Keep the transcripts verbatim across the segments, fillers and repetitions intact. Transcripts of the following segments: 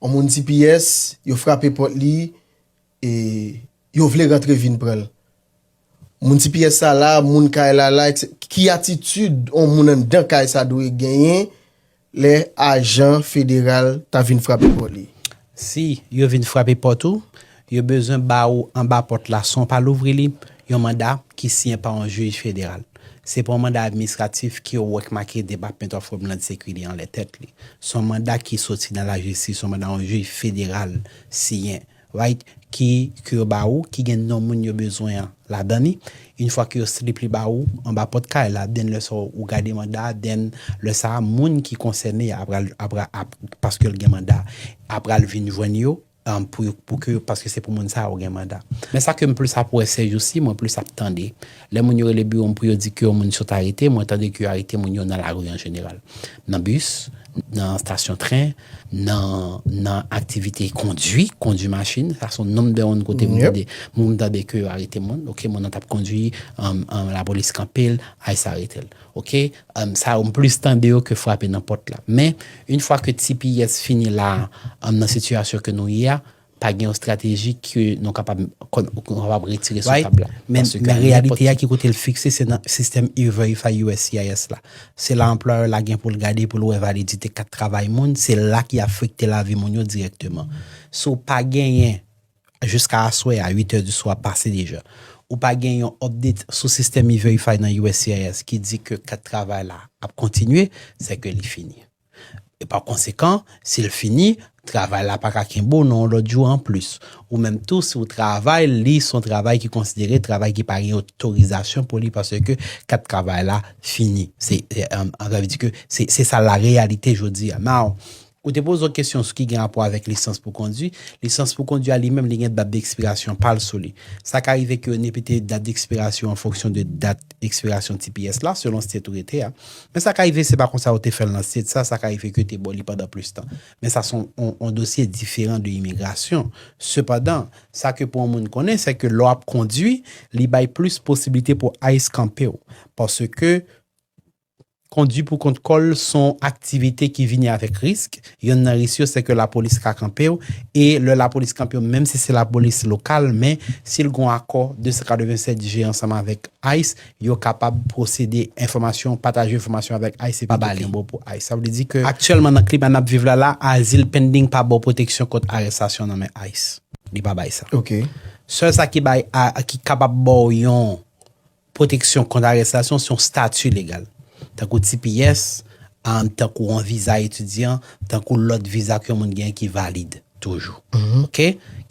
yon moun T P S, yo frape pòt li, e yo vle rantre vin pran l. Moun T P S sa la, moun kay la la, et cetera. Ki atitid yon moun anndan kay sa dwe genyen lè ajan federal ta vin frape pòt li? Si yo vin frape pòt ou, yo bezwen ba ou anba pòt la, san w pa louvri li, yon manda ki siyen pa yon jij federal. Se pa yon manda administratif ki wè k make Department of Homeland Security anlè tèt li. Se yon manda ki soti nan lajistis, se yon manda yon jij federal siyen, right? Ki, ki yo ba ou, ki gen non moun yo bezwen an ladan li. Yon fwa ke yo slip li ba ou, anba pòt kay la, then lè sa ou gade manda, then lè sa a, moun ki konsène a pral, a pral, ap, paske l gen manda, a pral vin jwenn yo, um, pou, yo- pou ke, paske se pou moun sa yo gen manda. Men sa ke m plis ap wè sèjousi, mwen plis ap tande. Lè moun yo rele biwo m pou yo di ke yon moun sot arete, mwen tande ke yo arete moun yo nan lari an jeneral. Nan bis, nan estasyon tren, nan, nan aktivite kondwi, kondwi machin. Sa se yon nonb de moun kote m tande, moun tande ke yo arete moun. Ok, moun nan t ap kondwi, um, um, lapolis kanpe l, ICE arete l. Ok, um, sa yo m plis tande yo ke frape nan pòt la. Men, yon fwa ke T P S fini la, um, nan sitiyasyon ke nou ye a, pa gen yon estrateji ke nou kapab, nou kapab retire sou tab la. Men, men reyalite a ki kote l fikse, se nan sistèm E-Verify U S C I S la. Se la anplwayè la gen pou l gade, pou l wè validite kat travay moun, se la ki afekte lavi moun yo dirèkteman. Si w pa genyen, jiska aswè a, uit è di swa pase deja, ou pa gen yon update sou sistèm E-Verify nan U S C I S ki di ke kat travay la ap kontinye, se ke li fini. E pa konsekan, si l fini, travay la pa ka kenbe w nan yon lòt jou anplis. Ou menm tou, si w travay, li se yon travay ki konsidere travay ki pa gen otorizasyon pou li paske kat travay la fini. Se, e, um, sa vle di ke se, se sa la reyalite jodi a. Now, ou te poze yon kesyon sou ki gen rapò avèk lisans pou kondwi. Lisans pou kondwi a li menm, li gen dat dekspirasyon pa l sou li. Sa ka rive ke yo nepete dat dekspirasyon an fonksyon de dat ekspirasyon T P S la, selon state ou rete a. Men sa ka rive se pa konsa yo te fè l nan state sa, sa ka rive ke yo te ba w li pandan plis tan. Men sa se yon, yon, yon dosye diferan de imigrasyon. Sepandan, sa ke pou yon moun konnen, se ke lè w ap kondwi, li bay plis posiblite pou ICE kanpe w. Paske kondwi pou kont kò l se yon aktivite ki vini avèk risk. Yonn nan risk yo, se ke lapolis ka kanpe w. E lè lapolis kanpe w, menm si se lapolis lokal, men si l gen yon akò de san katrevennsèt G ansanm avèk ICE, yo kapab pwosede enfòmasyon, pataje enfòmasyon avèk ICE epi yo kenbe w pou ICE. Sa vle di ke aktyèlman nan klima n ap viv la la, azil pending pa ba w pwoteksyon kont arèstasyon nan men ICE. Li pa bay sa. Ok. Sèl sa ki bay, a, ki kapab ba w yon pwoteksyon kont arèstasyon, se yon stati legal. Tankou T P S, um, tankou yon viza etidyan, tankou lòt viza ke yon moun genyen ki valid toujou. Ok?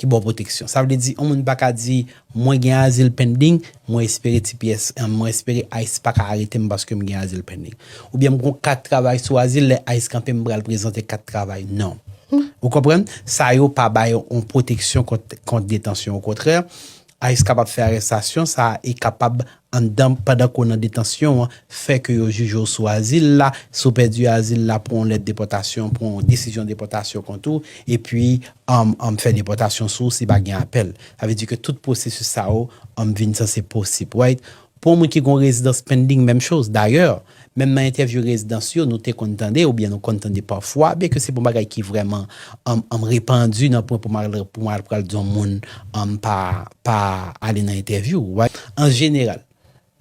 Ki ba w pwoteksyon. Sa vle di, yon moun pa ka di, mwen gen azil pending, mwen espere T P S, um, mwen espere ICE pa ka arete m paske m gen azil pending. Oubyen m gen yon kat travay sou azil, lè ICE kanpe m pral prezante kat travay. Non. Ou konprann? Sa yo pa bay yon pwoteksyon kont, kont detansyon. Okontrè, ICE kapab fè arèstasyon sa e kapab anndan, pandan ke w nan detansyon an, fè ke yo jije w sou azil la, si w pèdi azil la, pran yon lèt depòtasyon, pran yon desizyon depòtasyon kont ou, epi, um, um, fè depòtasyon sou ou si pa gen apèl. Sa vle di ke tout pwosesis sa yo, um, vin sanse posib, right? Pou yon moun ki gen yon rezidans pending, menm choz. Dayè, menm nan entèvyou rezidans yo, nou te konn tande, oubyen nou konn tande pafwa, byenke se pa yon bagay ki vrèman, um, um, repandi nan pwen pou m al, pou m al pral di yon moun, um, pa, pa ale nan entèvyou, right? An jeneral,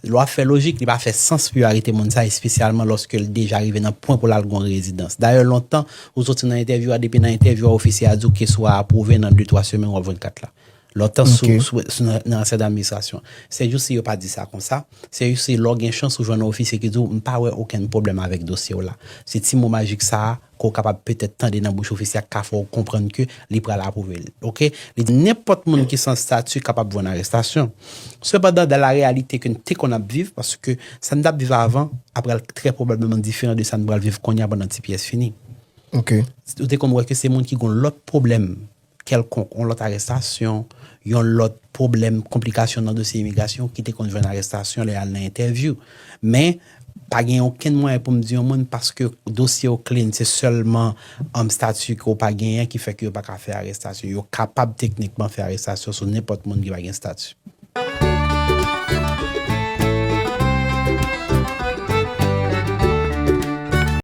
lè w ap fè lojik, li pa fè sans pou yo arete moun sa, espesyalman lòske l deja rive nan pwen pou l al gen yon rezidans. Dayè, lontan, ou soti nan entèvyou a, depi nan entèvyou a, ofisye a di w ke si w apwouve nan de, twa semèn, w ap jwenn kat la. Lontan sou, sou, sou nan, nan ansyen administrasyon. Sèjousi, yo pa di sa konsa. Sèjousi, lè w gen chans ou jwenn yon ofisye ki di w, m pa wè okenn pwoblèm avèk dosye w la. Se ti mo majik sa a ke w kapab petèt tande nan bouch ofisye a k ka fè w konprann ke li pral apwouve l. Ok? Li di nenpòt moun ki san estati kapab jwenn arestasyon. Sepandan, dan la reyalite ke n te konn ap viv, paske sa n t ap viv avan, ap pral trè pwobableman diferan de sa n pral viv kounye a pandan T P S fini. Ok. Ou te konn wè ke se moun ki gen lòt pwoblèm kèlkonk, yon lòt arestasyon, yon lòt pwoblèm, konplikasyon nan dosye imigrasyon ki te konn jwenn arestasyon lè y al nan entèvyou. Men, pa gen okenn mwayen pou m di yon moun paske dosye w clean, se sèlman, um, estati ke w pa genyen ki fè ke yo pa ka fè arestasyon. Yo kapab teknikman fè arestasyon sou nenpòt moun ki pa gen estati.